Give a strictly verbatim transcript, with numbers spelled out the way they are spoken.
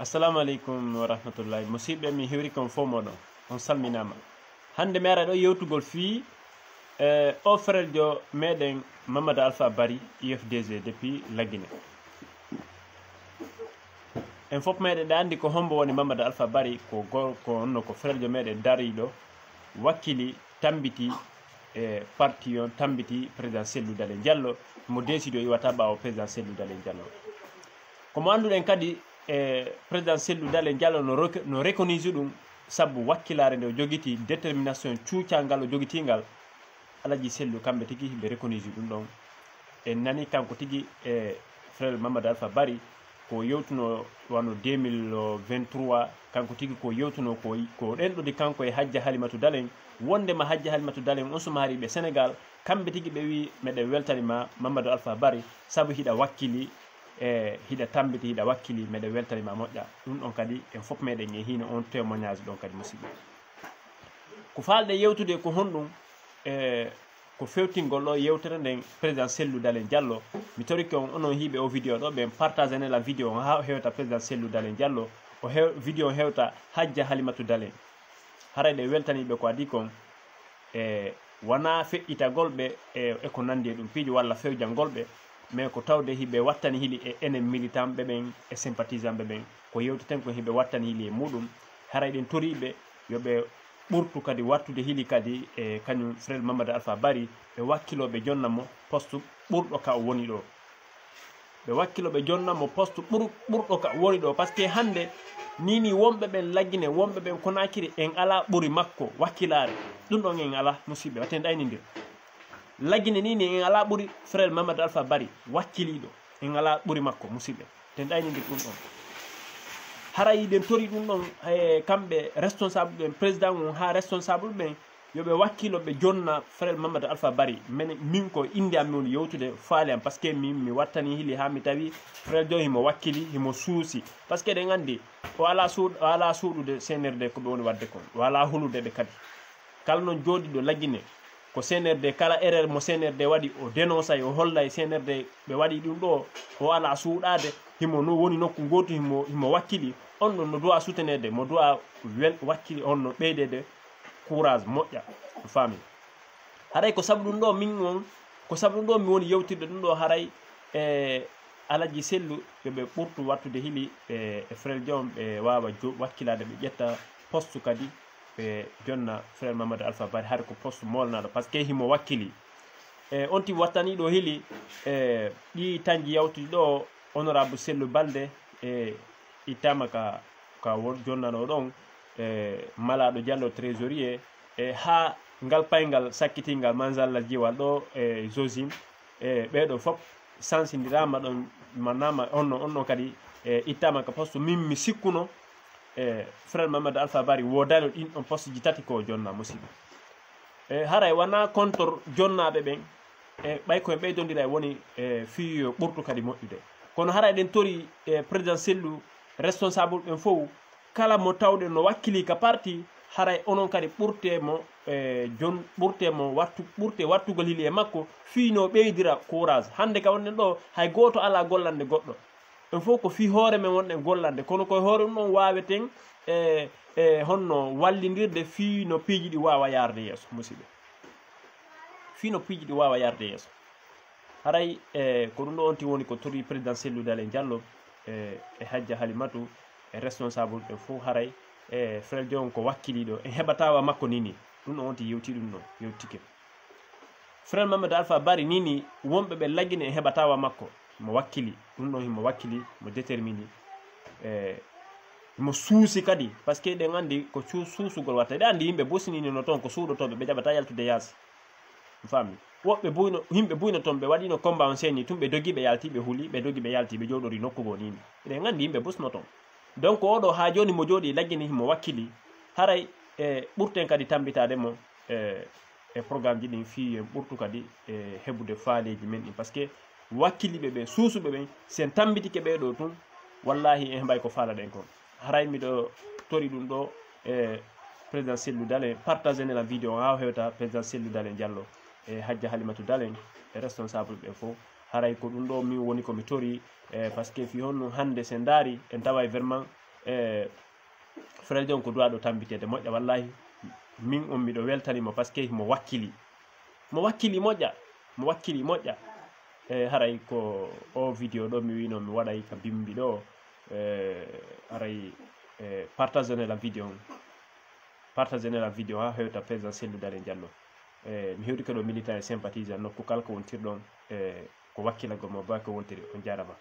Assalamu aleykum wa rahmatullahi. Musidɓe, mi hiwri kon fof moɗon. On salminaama. Hannde mi ara ɗo yewtugol fii, eh, o freljo meɗen Mamadou Alpha Bari, U F D G depuis Lagine. En fof meɗen ɗa anndi ko hombo woni Mamadou Alpha Bari, ko gorko, onno ko freljo meɗen dariiɗo, wakkili, tambiti, e parti on, tambiti président Cellou Dalein Diallo, mo décision iwata ɓaawo président Cellou Dalein Diallo. Ko mo annduɗen kadi, e président Cellou Dalein Diallo no rec-, no reconnaître ɗum, sabu wakkilaare nde o jogiti, détermination, cuucangal o jogitingal, Alaji Cellou, kamɓe tigi ɓe reconnaître ɗum ɗon. En nani kanko tigi e frère Mamadou Alpha Bari, ko yewtuno wano deux mille vingt-trois, kanko tigi ko yewtuno ko, ko ɗenɗodi kanko e Hajja Halimatu Dalein, wondema Hajja Halimatu Dalein on suma hari ɓe Sénégal, kamɓe tigi ɓe wi, "Meɗen weltani ma Mamadou Alpha Bari, sabu hiɗa wakkili, e hiɗa tambiti, hiɗa wakkili, meɗen weltani ma moƴƴa." Ɗum ɗon kadi en fof meɗen e hino on témoignage ɗon kadi, musidɓe. Ko faalɗe yewtude ko honɗum? E ko fewtingol ɗo yewtere nden, président Cellou Dalein Diallo, mi torike on, onon hiiɓe o vidéo ɗo, ɓen partage ne la vidéo on haa o hewta président Cellou Dalein Diallo, o hew-, vidéo on hewta Hajja Halimatu Dalein. Haray ɗe weltaniiɓe ko adii kon, e wona feƴƴitagol ɓe e, e ko nandi e ɗum piiji walla fewjangol ɓe, mais ko tawde hiɓe wattani hili e enen militant ɓe ɓen e sympathisant ɓe ɓen, ko yewteten kon hiɓe wattani hili e muɗum. Haray ɗen toriiɓe yo ɓe ɓurtu kadi wattude hili kadi e kañum frère Mamadou Alpha Bari, ɓe wakkilo ɓe jonna mo poste ɓurɗo ka o woni ɗo. Ɓe wakkilo ɓe jonna mo poste ɓur-, ɓurɗo ka woni ɗo. Parce que hannde nii nii wonɓe ɓen Lagine, wonɓe ɓen Konakiri, en alaa ɓuri makko wakkilaare. Ɗum ɗon en alaa, musidɓe, watten ɗaynindir. Lagine nii nii en alaa ɓuri frère Mamadou Alpha Bari wakkiliiɗo. En alaa ɓuri makko, musidɓe. Ten ɗaynindir ɗum ɗon. Haray ɗen tori ɗum ɗon, e kamɓe responsable ɓen, président on haa responsable ɓen, yo ɓe wakkilo ɓe jonna frère Mamadou Alpha Bari. Men, min ko innde am mi woni yewtude faale am, parce que min mi wattani hili haa mi tawi frère jo himo wakkili, himo suusi. Parce que eɗen anndi o alaa suuɗ-, o alaa suuɗude C N R D ko ɓe woni waɗde kon. O alaa hulude ɓe kadi. Kala non jooɗiiɗo Lagine, ko C N R D, kala erreur mo C N R D waɗi, o dénoncay, o hollay C N R D ɓe waɗi ɗum ɗo, o alaa suuɗaade, himo no woni nokku gootu, himo, himo wakkili, on ɗon no duwa soutenede, mo duwa wel-, wakkili on no ɓeydeede courage moƴƴa, a faami. Haray ko sabu ɗum ɗo min on, ko sabu ɗum ɗo mi woni yewtirde ɗum ɗo, haray e Alaji Sellu, yo ɓe ɓurtu wattude hili, ɓe e frère Diom, ɓe waawa jo-, wakkilaade, ɓe ƴetta poste kadi, ɓe jonna frère Mamadou Alpha Bari, hari ko poste molnaɗo, parce que himo wakkili. E on tigi wattani ɗo hili, e ɗi tanji yawtuɗi ɗo, honorable Sellu Balde, e ittama ka, ka won jonnano ɗon, e Malaɗo Diallo trésorier, e haa ngal payngal sakkitingal Manzalla Jiwal ɗo e Josine, e ɓeɗo fof sansindirama ɗon, manama on ɗon, on ɗon kadi, e ittama ka poste. Min mi sikkuno, e frère Mamadou Alpha Bari wodano ɗin ɗon poste ji tati ko jonna, musidɓe. E haray wona contre jonnaɓe ɓen, e ɓay koye ɓeydondira e woni, e fii yo ɓurtu kadi moƴƴude. Kono haray ɗen tori, e président Sellu, responsable ɓen fof, kala mo tawɗen no wakkili ka parti, haray onon kadi ɓurte mo, e jon-, ɓurte mo wattu-, ɓurte wattugol hili e makko, fii no ɓeydira courage. Hannde ka wonɗen ɗo, hay gooto alaa gollande goɗɗo. En fof ko fii hoore men wonɗen gollande, kono koye hoore ɗum ɗon waaweten, e, e honno wallindirde fii no piiji ɗi waawa yaarde yeeso, musidɓe. Fii no piiji ɗi waawa yaarde yeeso. Haray, e, ko ɗum ɗo on tigi woni ko tori président Sellu Dalein Diallo, e, e Hajja Halimatu, e responsable ɓe fof haray, e frère Diom ko wakkiliiɗo, en heɓata wa makko ni ni. Ɗum ɗo on tigi yewti ɗum ɗo, yewtike. Frère Mamadou Alpha Bari ni ni, wonɓe ɓe Lagine en heɓata wa makko. Mo wakkili, ɗum ɗon himo wakkili, mo déterminé. E, mo suusi kadi, parce que eɗen anndi ko cu-, suusugol watta. Eɗen anndi yimɓe busninino toon ko suuɗotooɓe, ɓe jaɓata yaltude yaasi. Mi faami. Woɓɓe buyno, yimɓe buyno toon, ɓe waɗino combat on seeni tun, ɓe dogi, ɓe yalti, ɓe huli, ɓe dogi, ɓe yalti, ɓe jooɗori nokku goo ni ni. Eɗen anndi yimɓe busno toon. Donc, oɗo haa jooni mo jooɗi Lagine himo wakkili. Haray, e, ɓurten kadi tambitaade mo, e, e programme ji ɗin fii en ɓurtu kadi, e, heɓude faaleeji men ɗin. Parce que wakkiliiɓe ɓe, suusuɓe ɓen, si en tambitike ɓee ɗoo tun, wallaahi en heɓay ko faalaɗen kon. Haray miɗo tori ɗum ɗo, e président Sellu Dalein, partage ne la vidéo haa o hewta président Sellu Dalein Diallo, e Hajja Halimatu Dalein, e responsable ɓe fof. Haray ko ɗum ɗo min woni ko mi tori, e parce que fii honno hannde si en ndaari, en taway vraiment E, frère John ko duwaɗo tambitede moƴƴa wallahi. Min on miɗo weltanimo parce que mo wakkili. Mo wakkili moƴƴa. Mo wakkili moƴƴa. E, haray ko o vidéo ɗo mi wino mi waɗay ka bimbi ɗo. E, haray, e, partage ne la vidéo on. Partage ne la vidéo ha hewta président Cellou Dalein Diallo. E, mi hewti kadi o militant e sympathisant nokku kala ko wontirɗon. E, ko wakkilagol mo ba ko wontiri. On jarama.